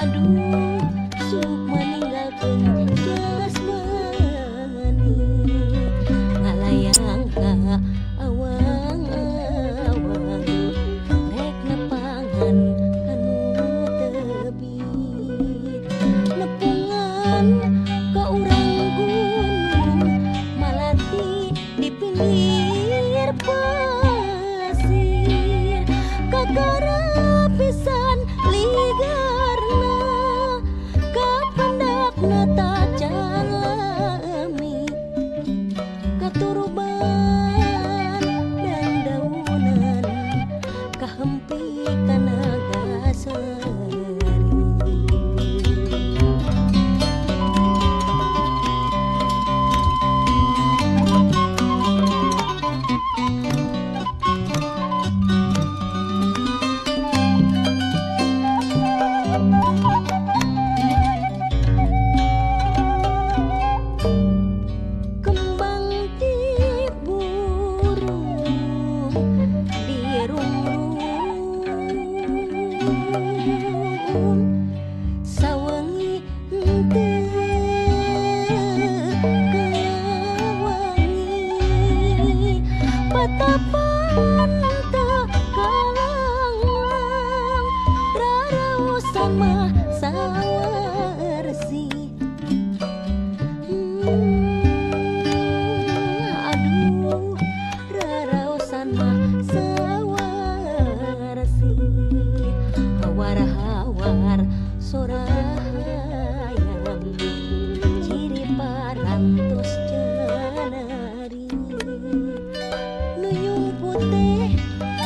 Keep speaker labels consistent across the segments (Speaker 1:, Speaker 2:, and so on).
Speaker 1: Aduh sukma ninggalkeun jasmani ngalayang ka awang-awang rek nepangan kanu tebi nepungan ka urang gunung malati di pinggir pasir kakara pisan ligarna kapendakna tacan lami katuruban dan daunan kahempi kana gaseri. Kembang di burung di rum-rum sawengi henteu kawangi patapan teu kalanglang rarausan mah sawarsi. Aduh rarausan mah sawarsi hawar-hawar sorahayam ciri parantos janari nu nyumput teh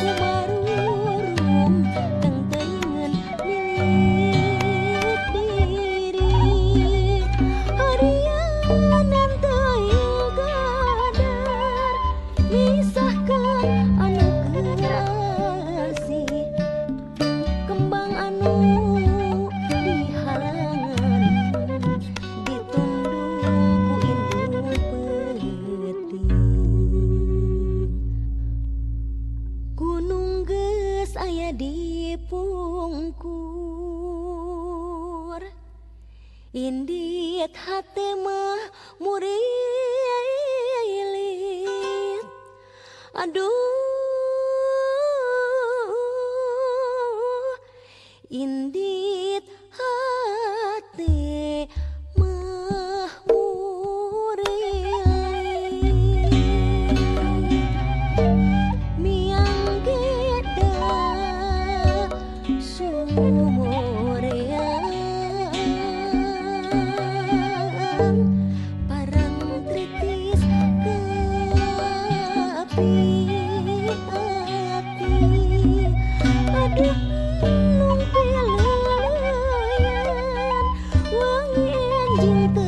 Speaker 1: kumarurum teng teuingeun milik diri harianan teuing gadar misahkeun anu keur asih kembang anu dihalangan ditundung ku indung peuting gunung geus aya di pungkur indit hate mah murilit. Aduh indit hate mah murilit miang geda sumurean parang tritis keapi ati. Aduh nung pileuyan wangi anjing teu